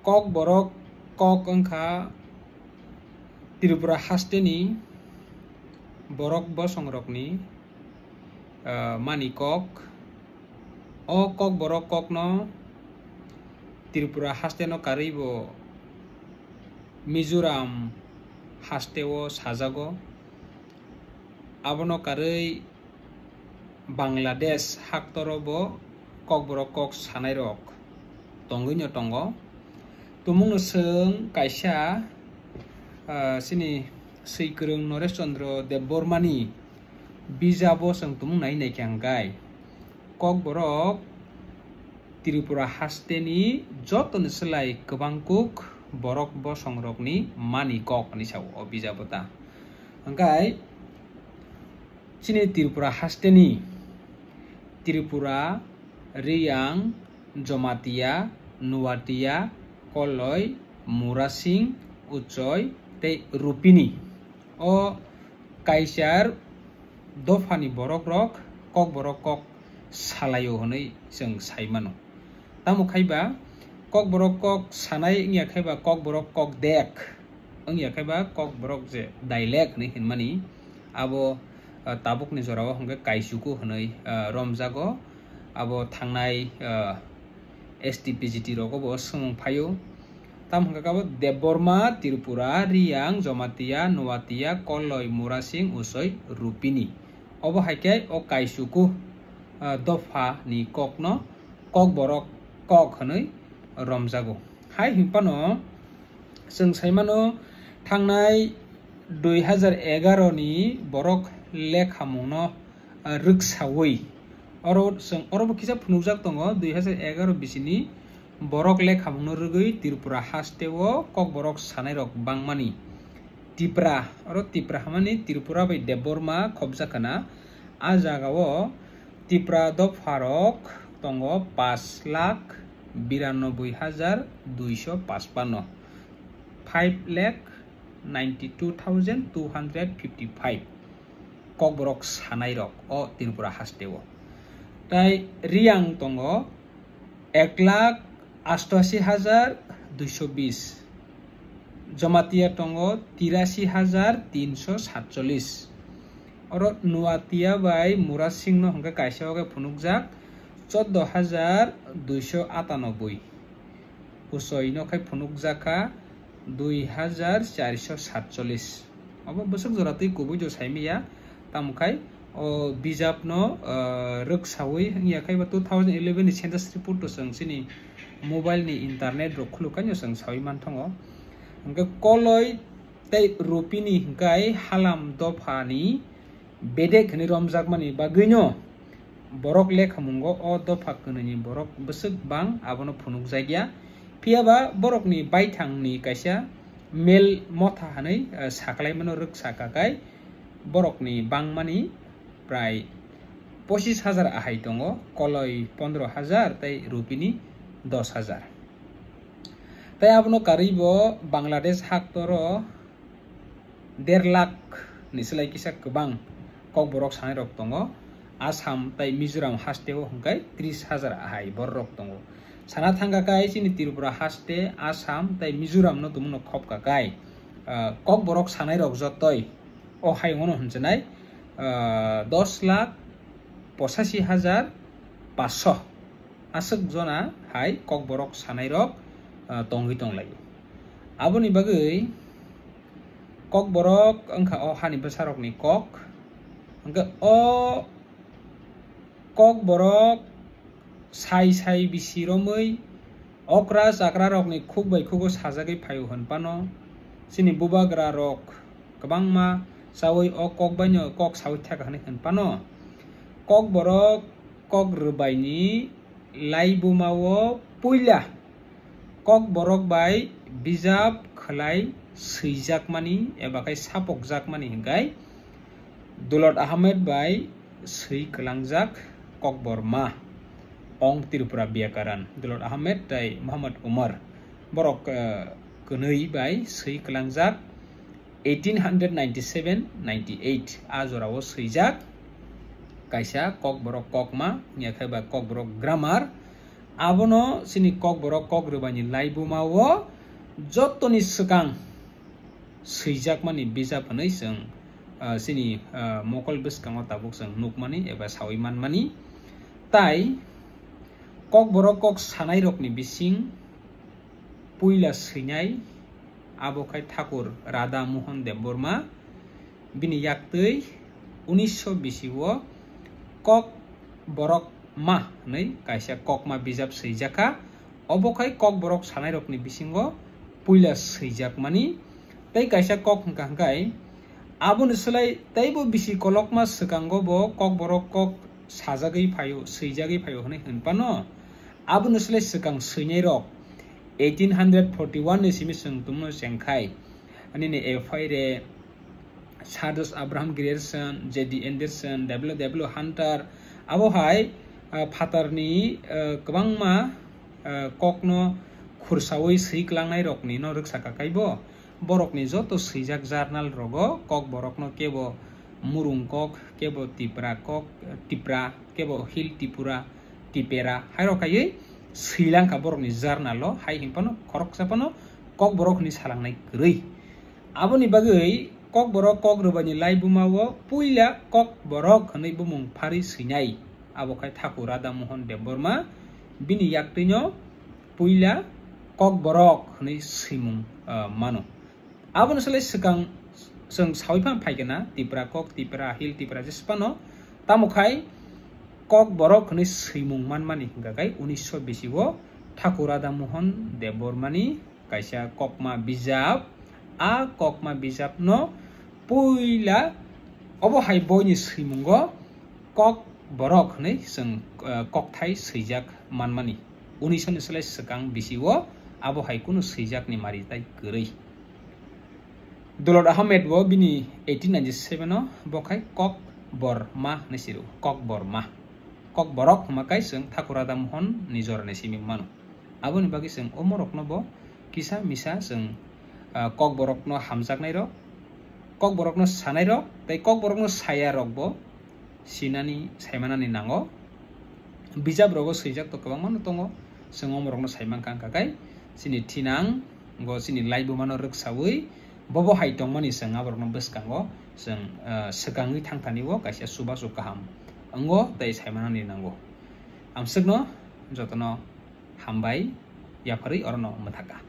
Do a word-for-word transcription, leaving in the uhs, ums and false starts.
Kokborok kok wngkha Tripura hasteni borok bosongrokni, ah, mani kok. O Kokborok kokno Tripura hasteno karwibo Mizoram hasteo sajago. Abono karwi Bangladesh haktoro bo Kokborok kok sanairok tongwino tongo. Tumungno chwng kaisa, ah, chini swikwrwng Noresh Chandra Debbarmani bijabo chwng tumung nai naikha hwnkhe, Kokborok Tripura hasteni jotoni slai kwbangkuk borok bosongrokni mani kok hinwi sao o bijabo ta. Hwnkhe chini Tripura hasteni Tripura, Riyang, Jomatia, Nuatia, Koloi, Murasing, Uchoi tei Rupini. O kaisar dophani borokrok Kokborok kok salaio hwnwi chwng sai mano. Tamo khai ba Kokborok kok sanai wngya khai ba Kokborok kok dek wngya khai ba Kokborok je dialect hinwi hinmani abo, ah, tabukni jorao hwnkhe Kaichuku hwnwi, ah, romjago. Abo thangnai, ah, S T P G T rogo bo swngmung phaio. Tamo hwnkhe abo Debbarma, Tripura, Riyang, Jomatia, Nuatia, Koloi, Murasing, Usoi, Rupini. Obo hai khe o Kaichuku, ah, dophani kokno Kokborok kok hwnwi romjago. Hai hwnphano chwng sai mano thangnai dui hajar egaroh ni borok lekhamungno, ah, rwksaui oro chwng oro bo kisa phunukjak tongo, dui hajar egaroh bisini borok lekhamungno rwgwi Tripura hasteo Kokborok sanairok bangmani. Tipra, oro Tipra hamani Tripura bai Debbarma khobjak khna. A jagao Tipra dopharok tongo pash lakh biranoboi hajar duisho pachpanno, five lakh ninety two thousand two hundred fifty five Kokborok sanairok o Tripura hasteo. Tai Riyang tongo ek lakh ashtashi hajar duisho bis, Jomatia tongo tirashi hajar tinsho satchollis. Oro Nuatia bai Murasingno hwnkhe kaisa o khe phunukjak choddo hajar duisho atanoboi. Usoino khai phunukjak kha dui hajar charsho satchollis. Obo bwswk jora twi kubui do saimanya, tamo khai o bijapno, ah, rwksaui wngya khai ba two thousand eleven ni census report to chwng chini mobile ni internet rok khuluk kaino chwng saui manthango. Hwnkhe Koloi tei Rupini hwnkhe halam dophani bedek hwnwi romjakmani bagwino borok lekhamungo o dopha kwnwini borok bwswk bang abono phunukjakya. Phiya ba borokni baithangni kaisa mel motha hwnwi, eh, saklaimano rwksa kakai borokni bangmani prai pochis hajar ahai tongo, Koloi pondro hajar tei Rupini dos hajar. Tei abono karwi bo Bangladesh haktoro der lakh ni slai kisa kwbang Kokborok sanairok tongo. Assam tei Mizoram hasteo hwnkhe tris hajar ahai bororok tongo. Sana thangkha khe chini Tripura haste, Assam tei Mizoram no tumungno khopkha khe, ah, Kokborok sanairok jotoi o hayungno hwnjwnai, ah, dos lakh pochashi hajar paanch sho. Aswk jona hai Kokborok sanairok, ah, tongwi tonglaio. Aboni bagwi Kokborok wngkha o hani bwsarokni kok. Hwnkhe o Kokborok sai sai bisi romwi okra chakrarokni khuk bai khugo sajagwi phaio hwnphano, chini bubagrarok kwbangma chaui o kok baino kok saui theka hwnwi hwnphano, Kokborok kok rwbaini laibumao puila Kokborok bai bijap khwlai swijakmani eba khai sapokjakmani hwnkhe Dulot Ahmed bai swi kwlangjak Kokborma, Ong Tripura Byakaran, Dulot Ahmed tei Muhammad Umar. Borok, eh, kwnwi bai swi kwlangjak eighteen ninety-seven ninety-eight. A jorao swijak kaisa Kokborok kokma, wngya khe ba Kokborok grammar, Abono chini Kokborok kok rwbaini laibuma o jotoni swkang swijakmani bijap hwnwi chwng, ah, chini, ah, mokol bwskango tabuk chwng nukmani eba sawi manmani. Tai Kokborok kok sanairokni bising puila swinai abo khai Thakur Radha Mohan Debbarma, bini yaktwi unisho bisi o Kokborok ma hwnwi kaisa kokma bijap swijakha. Obo khai Kokborok sanairokni bisingo puila swijakmani. Tei kaisa kok hwnkha hwnkhe, aboni slai teibo bisi kolokma swkango bo Kokborok kok sajagwi phaio, swijagwi phaio hwnwi hwn phano, aboni slai swkang swinairok eighteen hundred forty one ni simi chwng tongmano chengkhai, nini F I re, Sir George Abraham Grierson, J D Anderson, W W Hunter, abo hai, ah, phatarni, ah, kwbangma, ah, kokno khursawi swi klangnai rokni no rwksa kakai bo. Borokni joto swijak journal rogo Kokborokno kebo Murung kok, kebo Tipra kok, Tipra, kebo Hill Tipura, Tipera, hairok kaiwi swilang kha borokni journal o, hai hwn phano khoroksa phano Kokborok hwnwi salangnai kwrwi. Aboni bagwi Kokborok kok rwbaini laibuma o puila Kokborok hwnwi bumung pharwi swinai, abo khai Thakur Radha Mohan Debbarma, bini yaktwino puila Kokborok hwnwi swimung, ah, mano. Aboni slai swkang chwng sawi phan phaikha na, Tipra kok, Tipra Hill, Tipra jesa phano. Tamo khai Kokborok hwnwi swimung manmani hwnkha khai unisho bisi o Thakur Radha Mohan Debbarmani kaisa kokma bijap. A kokma bijapno puila obo hai boini swimungo Kokborok hwnwi chwng, eh, kokthai swijak manmani. Unisho ni slai swkang bisi o abo hai kunu swijakni mari tai kwrwi. Dulot Ahmed bo bini eighteen ninety seven o bo khai Kokborma hwnwi siro, Kokborma. Kokborok hwnma kai chwng Thakur Radha Mohan ni jora ni simi mano. Aboni bagwi chwng omorokno bo kisa misa chwng, ah, Kokborokno hamjaknairok, Kokborokno sanairok tei Kokborokno sayarok bo sinani, saimanani nango. Bijap rogo swijak to kwbangma no tongo, chwng omorokno saimankha, hwnkha khe chini thinang go chini laibuma no rwksawi bobo hai tongmani chwng aborokno bwskango chwng, ah, swkangwi thangthani o kaisa chubachu kaham wngo tei saimanani nango. Amswkno jotono hambai, yapharwi orono mwthaka.